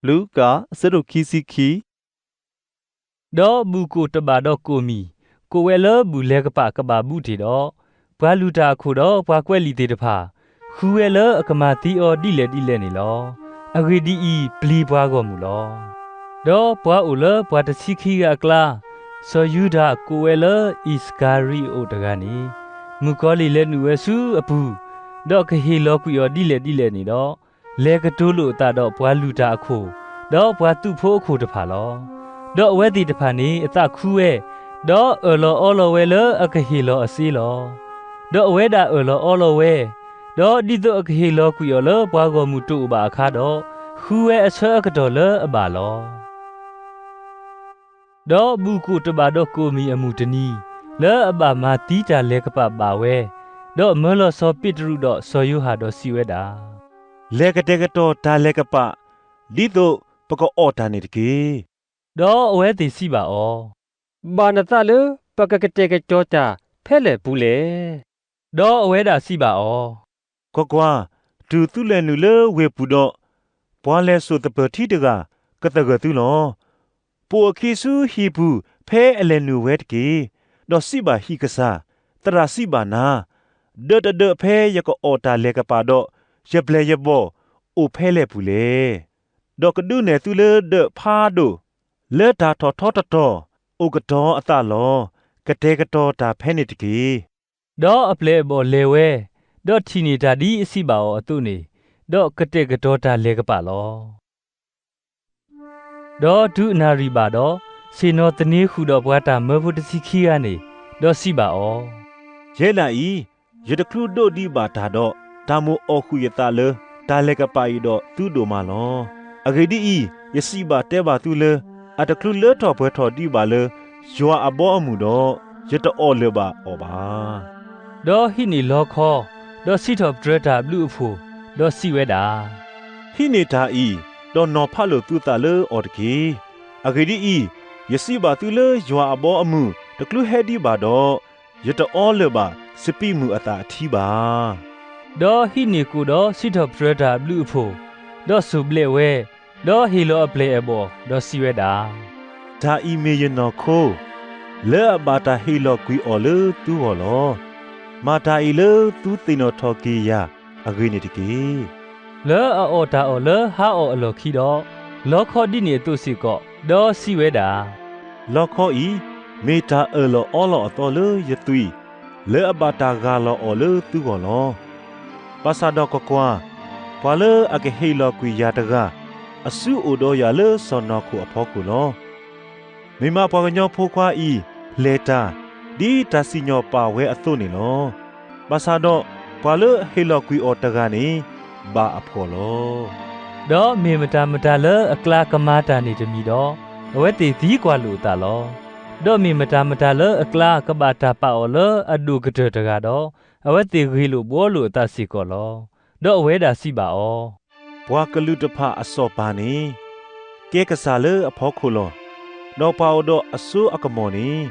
လူၤကၣ် အဆၢဒိၣ်ခံဆံခံ. ဒီးဘူၣ်ကိၣ်တဘၣ်ဒီးကိၣ်မံၤ ကိးဝဲလၢဘူၣ်လဲၤကပာ်ကဘၣ်ဘူးတ့ၢ်ဒီး ပှၤလုၢ်တၢ်အခိၣ်ဒီးပှၤကွဲးလံာ်သ့ၣ်တဖၣ် ဃုဝဲလၢအကမၤသံအီၤဒ်လဲၣ်ဒ်လဲၣ်န့ၣ်လီၤ. အဂ့ၢ်ဒ်အံၤ, ပျံၤပှၤဂီၢ်မုၢ်လီၤ. ဒီးပှၤအိၣ်လၢပှၤတဆံခံဂၤအကျါ, စီၤယူဒၤကိးဝဲလၢအံၣ်စကၤရံၤအိၣ်တဂၤန့ၣ်, မုၣ်ကီၤလံၢ်လဲၤနုာ်ဝဲဆူအပူၤ, ဒီးကဟ့ၣ်လီၤကွံာ်အီၤဒ်လဲၣ်ဒ်လဲၣ်န့ၣ်ဒီး, လဲၤကတိၤလိာ်အသးဒီးပှၤလုၢ်တၢ်အခိၣ်, ဒီးပှၤသုးဖိအခိၣ်တဖၣ်လီၤ. ဒီးအဝဲသ့ၣ်တဖၣ်န့ၣ် အသးခုဝဲ, ဒီးအၢၣ်လီၤအီလီၤဝဲလၢအကဟ့ၣ်လီၤအစ့လီၤ. ဒီးအဝဲဒၣ်အၢၣ်လီၤအီလီၤဝဲ, ဒီးဒ်သိးအကဟ့ၣ်လီၤကွံာ်အီၤလၢပှၤဂီၢ်မုၢ်တအိၣ်ဘၣ်အခါဒီး, ဃုဝဲအဆၢအကတီၢ်လၢအဘၣ်လီၤ. ဒီးဘူၣ်ကိၣ်တဘၣ်ဒီးကိၣ်မံၤအမုၢ်တနံၤ, လၢအဘၣ်မၤသံတၢ်လဲၤကပာ်ဘၣ်ဝဲ, ဒီးမၢလီၤစီၤပ့းတရူးဒီးစီၤယိၤဟၣ်ဒီးစံးဝဲဒၣ်, လဲၤကတဲာ်ကတီၤတၢ်လဲၤကပာ်, ဒ်သိးပကအီၣ်တၢ်န့ၣ်တက့ၢ်. ဒီးအဝဲသ့ၣ်စံးဘၣ်အီၤ, ဘၣ်နသးလၢပကကတဲာ်ကတီၤတၢ်ဖဲလဲၣ်ပူၤလဲၣ်. ဒီးအဝဲဒၣ်စံးဘၣ်အီၤ, ကွၢ်ကွၢ်, တုၤသုလဲၤနုာ်လၢဝ့ၢ်ပူၤဒီး, ပှၤလဲၤစိာ်သပၢၤထံတဂၤကသဂၢၢ်သုလီၤ. ပိာ်အခံဆူဟံၣ်ပူၤဖဲအလဲၤနုာ်ဝဲတက့ၢ်. ဒီးစံးဘၣ်ဟံၣ်ကစၢ်, သရၣ်စံးဘၣ်နၤ, ဒၢးတဒၢးဖဲယကအီၣ်တၢ်လဲၤကပာ်ဒီးယပျဲၢ်ယဘီၣ်အိၣ်ဖဲလဲၣ်ပူၤလဲၣ်. ဒီးကဒုးနဲၣ်သုလၢဒၢးဖးဒိၣ်, လၢတၢ်ထီၣ်ထီတတီၤအိၣ်ကတီၤအသးလီၤ. ကတဲာ်ကတီၤတၢ်ဖဲန့ၣ်တက့ၢ်. ဒီးအပျဲၢ်အဘီၣ်လဲၤဝဲ, ဒီးထံၣ်န့ၢ်တၢ်ဒ်အစံးဘၣ်အီၤအသိးန့ၣ်, ဒီးကတဲာ်ကတီၤတၢ်လဲၤကပာ်လီၤ. ဒီးတုၤအနၣ်ရံၣ်ဘၣ်ဒီး, ဆ့ၣ်နီၤသန့ၤဃုာ်ဒီးပှၤတၢ်မၢဖိတဆံခံဂၤန့ၣ်, ဒီးစံးဘၣ်အီၤ, ယဲဒၣ်အံၤ, ယတချုးဒိးဒံးဘၣ်တၢ်ဒီး, တၢ်မိၣ်အီၣ်ဃုာ်ယသးလၢတၢ်လဲၤကပာ်အံၤဒီးသုဒိၣ်မးလီၤ. အဂ့ၢ်ဒ်အံၤ, ယစံးဘၣ်တဲဘၣ်သုလၢ, အတချုးလၢထီၣ်ပှဲၤထီၣ်ဒံးဘၣ်လၢယွၤအဘီအမုၢ်ဒီး, ယတအီၣ်လၢၤဘၣ်အီၤဘၣ်. ဒီးဟံးန့ၢ်လီခီ, ဒီးစံးထီၣ်ပတြၢၤတၢ်အဘျုးအဖှိၣ်, ဒီးစံးဝဲဒၣ်, ဟံးန့ၢ်တၢ်အံၤ, ဒီးနီၤဖးလိာ်သုသးလၢအီၤတက့ၢ်. အဂ့ၢ်ဒ်အံၤ, ယစံးဘၣ်သုလၢယွၤအဘီအမုၢ်တချုးဟဲဒံးဘၣ်ဒီး, ယတအီလၢၤဘၣ်စပံးမုၢ်အသၣ်အထံဘၣ်. ဒီးဟံးန့ၢ်ကိၣ်ဒီးစံးထီၣ်ပတြၢၤတၢ်အဘျုးအဖှိၣ်, ဒီးစိၢ်ဘျဲးဝဲ, ဒီးဟ့ၣ်လီၤအပျဲၢ်အဘီၣ်, ဒီးစံးဝဲဒၣ်, တၢ်အံၤမ့ၢ်ယနီၢ်ခိ, လၢအဘၣ်တၢ်ဟ့ၣ်လီၤကွံာ်အီၤလၢသုဂီၢ်လီၤ. မၤတၢ်အံၤလၢသုသ့ၣ်နီၣ်ထီၣ်က့ၤယၤအဂ့ၢ်န့ၣ်တက့ၢ်. လၢအအီၣ်တၢ်အီၣ်လၢဟါအီၣ်အလီၢ်ခံဒီး, လီခီဒ်န့ၣ်အသိးစ့ၢ်ကီး, ဒီးစံးဝဲဒၣ်, လီခီအံၤ, မ့ၢ်တၢ်အၢၣ်လီၤအီလီၤအသီလၢယသွံၣ်, လၢအဘၣ်တၢ်ဂၢ်လီၤအီၤလၢသုဂီၢ်လီၤ. ဘၣ်ဆၣ်ဒီးကွၢ်ကွၢ်, ပှၤလၢအကဟ့ၣ်လီၤကွံာ်ယၤတဂၤ, အစုအိၣ်ဒီးယၤလၢစီၢ်နီၤခိၣ်အဖီခိၣ်လီၤ. မ့ၢ်မးပှၤကညီဖိခွါအံၤလဲၤတၢ်, ဒ်တၢ်စံၣ်ညီၣ်ပာ်ဝဲအသိးန့ၣ်လီၤ. ဘၣ်ဆၣ်ဒီးပှၤလၢအဟ့ၣ်လီၤကွံာ်အီၤတဂၤန့ၣ်, ဘၣ်အဖှီၣ်လီၤ. ဒီးမ့ၢ်မတၤမတၤလၢအကျါကမၤတၢ်န့ၣ်တမံၤဒီး, အဝဲသ့ၣ်သံကွၢ်လိာ်အသးလီၤ. ဒီးမ့ၢ်မတၤမတၤလၢအကျါကဘၣ်တၢ်ပာ်အီၤလၢအဒိၣ်ကတၢၢ်တဂၤဒီး, အဝဲသ့ၣ်ဂ့ၢ်လိာ်ဘှီလိာ်အသးစ့ၢ်ကီးလီၤ. ဒီးအဝဲဒၣ်စံးဘၣ်အီၤ, ပှၤကလုာ်တဖၣ်အစီၣ်ပၤန့ၣ်, ကဲကစၢ်လၢအဖီခိၣ်လီၤ. ဒီးပှၤအိၣ်ဒီးအစိအကမီၤန့ၣ်,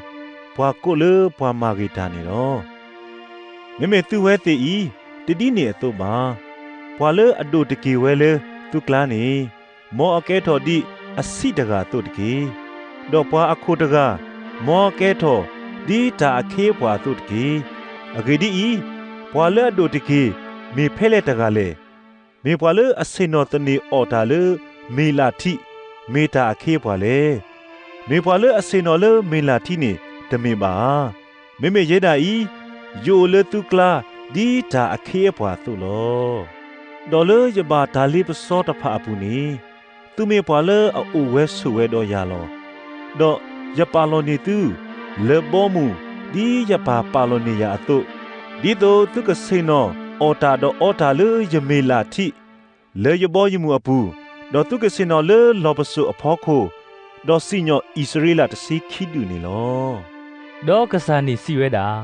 ပှၤကိးလၢပှၤမၤဂ့ၤတၢ်န့ၣ်လီၤ. မ့မ့ၢ်သုဝဲသ့ၣ်အံၤ, တဒ်န့ၣ်အသိးဘၣ်. ပှၤလၢအဒိၣ်တက့ၢ်ဝဲလၢသုကျါန့ၣ်, မ်အကဲထီၣ်ဒ်အဆံးတဂၤအသိးတက့ၢ်. ဒီးပှၤအခိၣ်တဂၤ, မ်အကဲထီၣ်ဒ်တၢ်အခ့အပှၤအသိးတက့ၢ်. အဂ့ၢ်ဒ်အံၤ, ပှၤလၢအဒိၣ်တက့ၢ်မ့ၢ်ဖဲလဲၣ်တဂၤလဲၣ်. မ့ၢ်ပှၤလၢအဆ့ၣ်နီၤသန့ၤအီၣ်တၢ်လၢမ့ၤလၢ်ထံး, မ့ၢ်တၢ်အခ့အပှၤလဲၣ်. မ့ၢ်ပှၤလၢအဆ့ၣ်နီၤလၢမ့ၤလၢ်ထံးန့ၣ်တမ့ၢ်ဘၣ်ဧါ. မ့မ့ၢ်ယဲဒၣ်အံၤ, ယအိၣ်လၢသုကျါဒ်တၢ်အခ့အပှၤအသိးလီၤ. ဒီးလၢယဘၣ်တၢ်လ့ပစီတဖၣ်အပူၤန့ၣ်, သုမ့ၢ်ပှၤလၢအအိၣ်ဝဲဆိးဝဲဒီးယၤလီၤ. ဒီးယပာ်လီၤန့ၢ်သု, လၢဘီမုၢ်ဒ်ယပၢ်ပာ်လီၤန့ၢ်ယၤအသိး, ဒ်သိးသုကဆ့ၣ်နီၤအီၣ်တၢ်ဒီးအီတၢ်လၢယမ့ၤလၢ်ထံး, လၢယဘီယမုၢ်အပူၤ, ဒီးသုကဆ့ၣ်နီၤလၢလီၢ်ပစိာ်အဖီခိၣ်, ဒီးစံၣ်ညီၣ်အံၣ်စရ့လးတဆံခံဒူၣ်န့ၣ်လီၤ. ဒီးကစၢ်န့ၣ်စံးဝဲဒၣ်,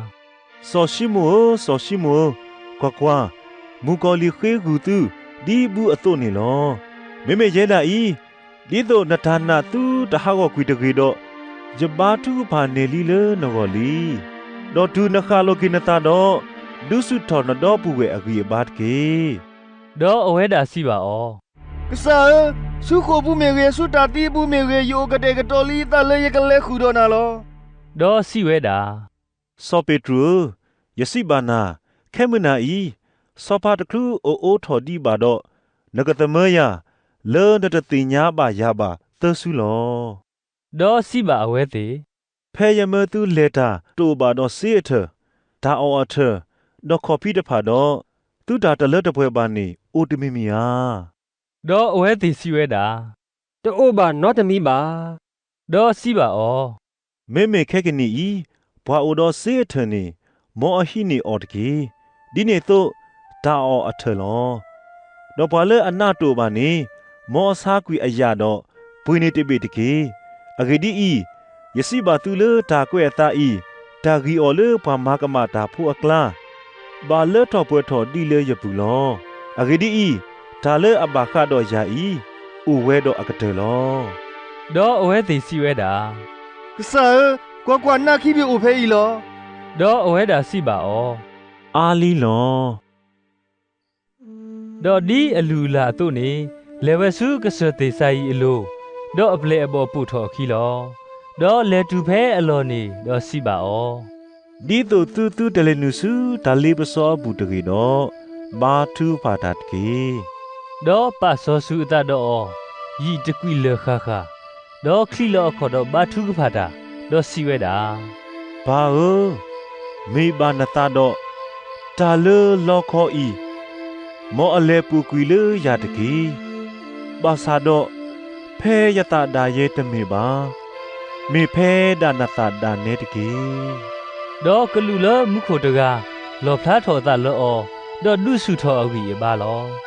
စီၤၡံမိၣ်ဧၢ, စီၤၡံမိၣ်ဧၢ, ကွၢ်ကွၢ်, မုၣ်ကီၤလံၢ်ဃ့ဂုာ်သုဒ်ဘုအသိးန့ၣ်လီၤ. မ့မ့ၢ်ယဲဒၣ်အံၤ, ဒ်သိးနတၢ်နာ်သုတဟးဂီၤကွံာ်တဂ့ၤဒီး, ယဘါထုကဖၣ်န့ၢ်လံလၢနဂီၢ်လံ. ဒီးတုၤနဃၣ်လိာ်က့ၤနသးဒီး, ဒုးဆူၣ်ထီၣ်နဒီပုၢ်ဝဲၢ်အဂံၢ်အဘါတက့ၢ်. ဒီးအဝဲဒၣ်စံးဘၣ်အီၤ, ကစၢ်ဧၢ, ဆူဃိာ်ပူၤမ့ၢ်ဂ့ၤ, ဆူတၢ်သံအပူၤမ့ၢ်ဂ့ၤ, ယအိၣ်ကတဲာ်ကတီၤလံအသးလၢယကလဲၤဃုာ်ဒီးနၤလီၤ. ဒီးစံးဝဲဒၣ်, စီၤပ့းတရူးဧၢ, ယစံးဘၣ်နၤ, ခဲမုၢ်နၤအံၤ စီၤပၤတချုးအိၣ်အိးထီၣ်ဒံးဘၣ်ဒီး, နကသမၢယၤ, လၢနတသ့ၣ်ညါဘၣ်ယၤဘၣ်သၢစုလီၤ. ဒီးစံးဘၣ်အဝဲသ့ၣ်, ဖဲယမၢသုလဲၤတၢ်တအိၣ်ဘၣ်ဒီးစ့အထၢၣ်, တၢ်အီၣ်အထၢၣ်, ဒီးခီၣ်ဖံးတဖၣ်ဒီး, သုတၢ်တလၢတပှဲၤဘၣ်န့ၣ် အိၣ်တမံၤမံၤဧါ. ဒီးအဝဲသ့ၣ်စံးဝဲဒၣ်, တအိၣ်ဘၣ်နီတမံၤဘၣ်. ဒီးစံးဘၣ်အီၤ, မ့မ့ၢ်ခဲကနံၣ်အံၤ, ပှၤအိၣ်ဒီးစ့အထၢၣ်န့ၣ်, မ်အဟံးန့ၢ်အီၤတက့ၢ်. ဒ်န့ၣ်အသိး, တၢ်အီၣ်အထၢၣ်လီၤ. ဒီးပှၤလၢအနးတအိၣ်ဘၣ်န့ၣ်, မ်အဆါကွံာ်အယာ်ဒီး, ပှ့ၤန့ၢ်တဘ့ၣ်တက့ၢ်. အဂ့ၢ်ဒ်အံၤ, ယစံးဘၣ်သုလၢတၢ်ကွဲးအသးအံၤ, တၢ်ဂံၢ်အီၣ်လၢပှၤမၤကမၣ်တၢ်ဖိအကျါ ဘၣ်လၢထီၣ်ပှဲၤထီၣ်ဒ်လၢယပူၤလီၤ. အဂ့ၢ်ဒ်အံၤ, တၢ်လၢအဘၣ်ဃးဒီးယၤအံၤ, အိၣ်ဝဲဒီးအကတၢၢ်လီၤ. ဒီးအဝဲသ့ၣ်စံးဝဲဒၣ်, ကစၢ်ဧၢ, ကွၢ်ကွၢ်, နးခံဘ့ၣ်အိၣ်ဖဲအံၤလီၤ. ဒီးအဝဲဒၣ်စံးဘၣ်အီၤ, အါလံလီၤ. ဒီးဒ်အလုၢ်အလၢ်အသိးန့ၣ်, လဲၤဝဲဆူကစၢၢ်သ့ၣ်စၤယံးအလိၤ, ဒီးအပျဲၢ်အဘီၣ်ပိာ်ထီၣ်အခံလီၤ. ဒီးလဲၤတုၤဖဲအလီၢ်န့ၣ်, ဒီးစံးဘၣ်အီၤ, ဒ်သိးသုသုတလဲၤနုာ်ဆူတၢ်လ့ပစီအပူၤတဂ့ၤဒီး, ဘါထုကဖၣ်တၢ်တက့ၢ်. ဒီးပာ်စီၤၡူအသးဒီးအီၤ, ယံာ်တကွံာ်လၢာ်ဃၣ်ဃၣ်, ဒီးချံးလီၤအခီၣ်ဒီးဘါထုကဖၣ်တၢ်, ဒီးစံးဝဲဒၣ်, ပၢ်ဧၢ, မ့ၢ်ဘၣ်နသးဒီး, တၢ်လၢလီခီအံၤ, မ်အလဲၤပူၤကွံာ်လၢယၤတက့ၢ်. ဘၣ်ဆၣ်ဒီး, ဖဲယသးဒၣ်ယဲတမ့ၢ်ဘၣ်, မ့ၢ်ဖဲဒၣ်နသးဒၣ်နဲတက့ၢ်. ဒီးကလူးလၢမူခိၣ်တဂၤ လီၣ်ဖျါထီၣ်အသးလၢအီၤ, ဒီးဒုးဆူၣ်ထီၣ်အဂံၢ်အဘါလီၤ.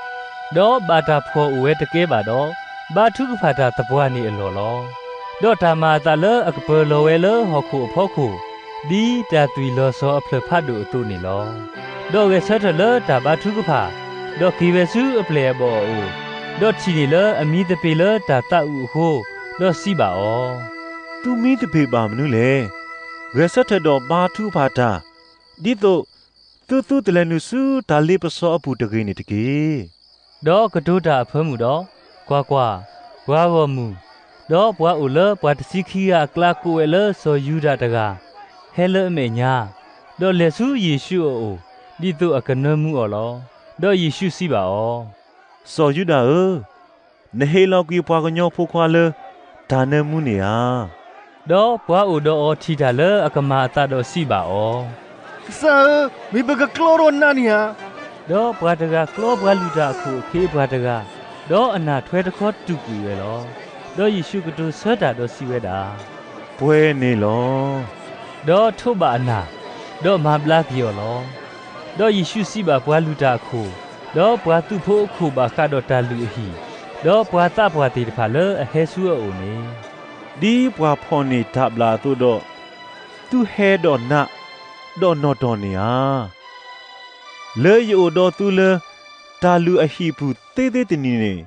ဒီးဘၣ်တၢ်ဖှီၣ်အိၣ်ဝဲတကဲဘၣ်ဒီး, ဘါထုကဖၣ်တၢ်သပှၢ်န့ၣ်အလီၢ်လီၤ. ဒီးတၢ်မၤအသးလၢအကပၢၤလီၤဝဲလၢဟီၣ်ခိၣ်အဖီခိၣ်, ဒ်တၢ်သွံၣ်လီၤစီၤအဖျၢၣ်ဖးဒိၣ်အသိးန့ၣ်လီၤ. ဒီးဂဲၤဆၢထၢၣ်လၢတၢ်ဘါထုကဖၣ်, ဒီးက့ၤဝဲဆူအပျဲၢ်အဘီၣ်အအိၣ်, ဒီးထံၣ်န့ၢ်လၢအမံသပ့ၤလၢတၢ်သးအုးအဃိ, ဒီးစံးဘၣ်အီၤ, သုမံသပ့ၤဘၣ်မနုၤလဲၣ်. ဂဲၤဆၢထၢၣ်ဒီးဘါထုကဖၣ်တၢ်, ဒ်သိးသုသုတလဲၤနုာ်ဆူတၢ်လ့ပစီအပူၤတဂ့ၤန့ၣ်တက့ၢ်. ဒီးကတိၤတၢ်အဖၢမုၢ်ဒီး, ကွၢ်ကွၢ်, ပှၤဂီၢ်မုၢ်, ဒီးပှၤအိၣ်လၢပှၤတဆံခံဂၤအကျါကိးဝဲလၢစီၤယူဒၤတဂၤ, ဟဲလၢအမဲာ်ညါ, ဒီးလဲၤဆူယ့ၣ်ၡူးအအိၣ်, ဒ်သိးအကနၢမူအီၤလီၤ. ဒီးယ့ၣ်ၡူးစံးဘၣ်အီၤ, စီၤယူဒၤဧၢ, နဟ့ၣ်လီၤကွံာ်ပှၤကညီဖိခွါလၢတၢ်နၢမူန့ၣ်ဧါ. ဒီးပှၤအိၣ်ဒီးအီၤထံၣ်တၢ်လၢအကမၤအသးဒီးစံးဘၣ်အီၤ, ကစၢ်ဧၢ, မ့ၢ်ပကကျီထီၣ်နးန့ၣ်ဧါ. ဒီးပှၤတဂၤကျီပှၤလုၢ်တၢ်အခိၣ်အခ့အပှၤတဂၤ, ဒီးအနၢ်ထွဲတခီတူၢ်ကွံာ်ဝဲလီၤ. ဒီးယ့ၣ်ၡူးကတိၤဆၢတၢ်ဒီးစံးဝဲဒၣ်, ပှဲၤန့ၣ်လီၤ. ဒီးထိးဘၣ်အနၢ်, ဒီးမၤဘျါက့ၤအီၤလီၤ. ဒီးယ့ၣ်ၡူးစံးဘၣ်ပှၤလုၢ်တၢ်အခိၣ်, ဒီးပှၤသုးဖိအခိၣ်ဘၣ်ဃးဒီးတၢ်လုၢ်အဟံၣ်, ဒီးပှၤသးပှၢ်သ့ၣ်တဖၣ်လၢအဟဲဆူအအိၣ်န့ၣ်, ဒ်ပှၤဖီၣ်န့ၢ်တၢ်ဘျၣ်အသိးဒီး, သုဟဲဒီးနး, ဒီးနီၣ်တီၢ်န့ၣ်ဧါ. လၢယအိၣ်ဒီးသုလၢတၢ်လုၢ်အဟံၣ်ပူၤသ့သ့တနံၤန့ၣ်,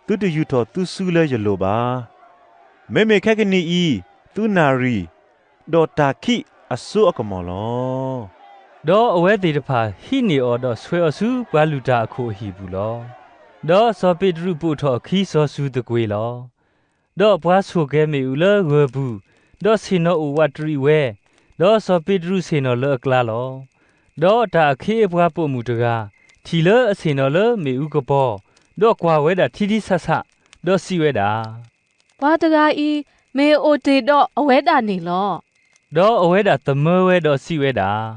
သုတယူာ်ထီၣ်သုစုလၢယလိၤဘၣ်. မ့မ့ၢ်ခဲကနံၣ်အံၤ, သုနၣ်ရံၣ်, ဒီးတၢ်ခံးအစိအကမီၤလီၤ. ဒီးအဝဲသ့ၣ်တဖၣ်ဟံးန့ၢ်အီၤဒီးဆှၢအီၤဆူပှၤလုၢ်တၢ်အခိၣ်အဟံၣ်ပူၤလီၤ. ဒီးစီၤပ့းတရူးပိာ်ထီၣ်အခံစီၤၡူသကွ့ၤလီၤ. ဒီးပှၤဆိၣ်ကဲၤမ့ၣ်အူလၢဂၢၤပူၤ, ဒီးဆ့ၣ်နီၤအိၣ်ဝးတရံးဝဲ, ဒီးစီၤပ့းတရူးဆ့ၣ်နီၤလၢအကျါလီၤ. ဒီးတၢ်အခ့အပှၤပိာ်မုၣ်တဂၤ, ထံၣ်လၢအဆ့ၣ်နီၤလၢမ့ၣ်အူကပီၤ, ဒီးကွၢ်ဝဲဒၣ်ထံထံဆးဆး, ဒီးစံးဝဲဒၣ်, ပှၤတဂၤအံၤ, မ့ၢ်အိၣ်တ့ၢ်ဒီးအဝဲဒၣ်န့ၣ်လီၤ. ဒီးအဝဲဒၣ်သမၢဝဲဒီးစံးဝဲဒၣ်,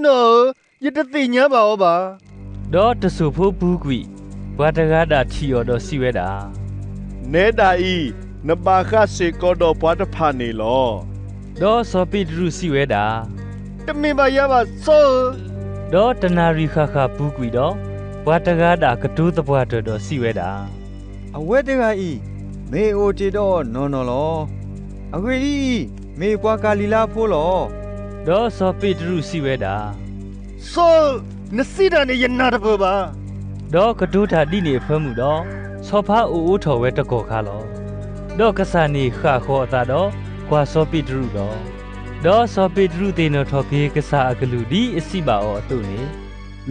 နီၢ်ဧၢ, ယတသ့ၣ်ညါဘၣ်အီၤဘၣ်. ဒီးတစိၢ်ဖိပူၤကွံာ်, ပှၤတဂၤဒၣ်ထံၣ်အီၤဒီးစံးဝဲဒၣ်, နဲဒၣ်အံၤ, နဘၣ်ဃးစ့ၢ်ကီးဒီးပှၤတဖၣ်န့ၣ်လီၤ. ဒီးစီၤပ့းတရူးစံးဝဲဒၣ်, တမ့ၢ်ဘၣ်ယၤဘၣ်စီၤဧၢ. ဒီးတနၣ်ရံၣ်ဃၣ်ဃၣ်ပူၤကွံာ်ဒီး, ပှၤတဂၤဒၣ်ကတိၤသပှၢ်တၢၢ်ဒီးစံးဝဲဒၣ်, အဝဲတဂၤအံၤ, မ့ၢ်အိၣ်တ့ၢ်ဒီးအီၤနီၢ်နီၢ်လီၤ. အဂ့ၢ်ဒ်အံၤ, မ့ၢ်ပှၤကၤလံၤလါဖိလီၤ. ဒီးစီၤပ့းတရူးစံးဝဲဒၣ်, စီၤဧၢ, နစံးတၢ်န့ၣ်ယနၢ်တပၢၢ်ဘၣ်. ဒီးကတိၤတၢ်ဒ်န့ၣ်အဖၢမုၢ်ဒီး, ဆီဖါအိၣ်အိးထီၣ်ဝဲတကီၢ်ခါလီၤ. ဒီးကစၢ်န့ၣ်ဃၣ်ဃီၤအသးဒီးကွၢ်စီၤပ့းတရူးလီၤ. ဒီးစီၤပ့းတရူးသ့ၣ်နီၣ်ထီၣ်က့ၤကစၢ်အကလူးဒ်အစံးဘၣ်အီၤအသိးန့ၣ်,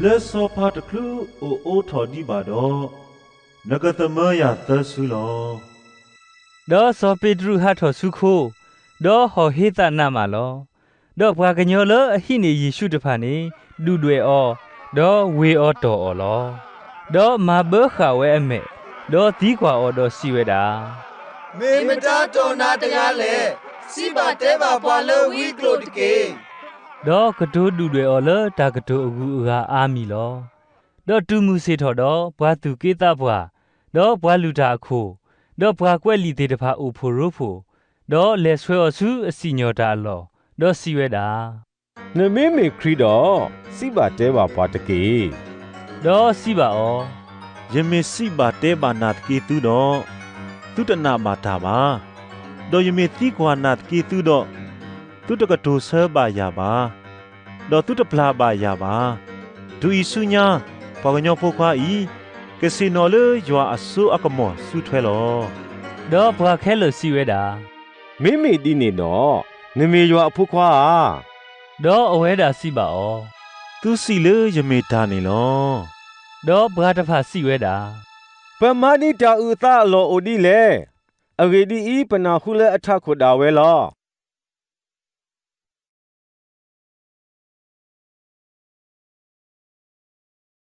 လၢဆီဖါတချုးအိၣ်အိးထီၣ်ဒံးဘၣ်ဒီး, နကသမၢယၤသၢစုလီၤ. ဒီးစီၤပ့းတရူးဟးထီၣ်ဆူခိ, ဒီးဟီၣ်ဟ့သးနးမးလီၤ. ဒီးပှၤကညီလၢအဟံးန့ၢ်ယ့ၣ်ၡူးတဖၣ်န့ၣ် ဒုၣ်ဒွဲၣ်အီၤ, ဒီးဝ့ၤအီၤတီၢ်အီၤလီၤ. ဒီးမၤဘၢဃာ်ဝဲအမဲာ်, ဒီးသံကွၢ်အီၤဒီးစံးဝဲဒၣ်, မ့ၢ်မတၤတီၢ်နၤတဂၤလဲၣ်. စံးဘၣ်တဲဘၣ်ပှၤလၢဝံကျိာ်တက့ၢ်. ဒီးကတိၤဒုၣ်ဒွဲၣ်အီၤလၢတၢ်ကတိၤအဂုၤအဂၤအါမံၤလီၤ. ဒီးတုၤမုၢ်ဆ့ၣ်ထီၣ်ဒီး ပှၤသူၣ်က့သးပှၢ်, ဒီးပှၤလုၢ်တၢ်အခိၣ်, ဒီးပှၤကွဲးလံာ်သ့ၣ်တဖၣ်အိၣ်ဖှိၣ်ရိဖှိၣ်, ဒီးလဲၤဆွဲအီၤဆူအစံၣ်ညီၣ်တၢ်အလီၢ်, ဒီးစံးဝဲဒၣ်, နမ့မ့ၢ်ခရံာ်ဒီး, စံးဘၣ်တဲဘၣ်ပှၤတက့ၢ်. ဒီးစံးဘၣ်အီၤ, ယမ့ၢ်စံးဘၣ်တဲဘၣ်နၤသက့သုဒီး, သုတနာ်ဘၣ်တၢ်ဘၣ်. ဒီးယမ့ၢ်သံကွၢ်နၤသက့သုဒီး, သုတကတိၤဆၢဘၣ်ယၤဘၣ်, ဒီးသုတပျၢ်ဘၣ်ယၤဘၣ်. တုၤအံၤဆူညါ ပှၤကညီဖိခွါအံၤ ကဆ့ၣ်နီၤလၢယွၤအစိအကမီၤစုထွဲလီၤ. ဒီးပှၤခဲလၢာ်စံးဝဲဒၣ်, မ့မ့ၢ်ဒ်န့ၣ်ဒီး, နမ့ၢ်ယွၤအဖိခွါဧါ. ဒီးအဝဲဒၣ်စံးဘၣ်အီၤ, သုစံးလၢယမ့ၢ်တၢ်န့ၣ်လီၤ. ဒီးပှၤတဖၣ်စံးဝဲဒၣ်, ပမၤဒ်တၢ်အုၣ်အသးအလီၢ်အိၣ်ဒ်လဲၣ်. အဂ့ၢ်ဒ်အံၤ, ပနၢ်ဟူလၢအထးခိၣ်ဒၣ်ဝဲလီၤ.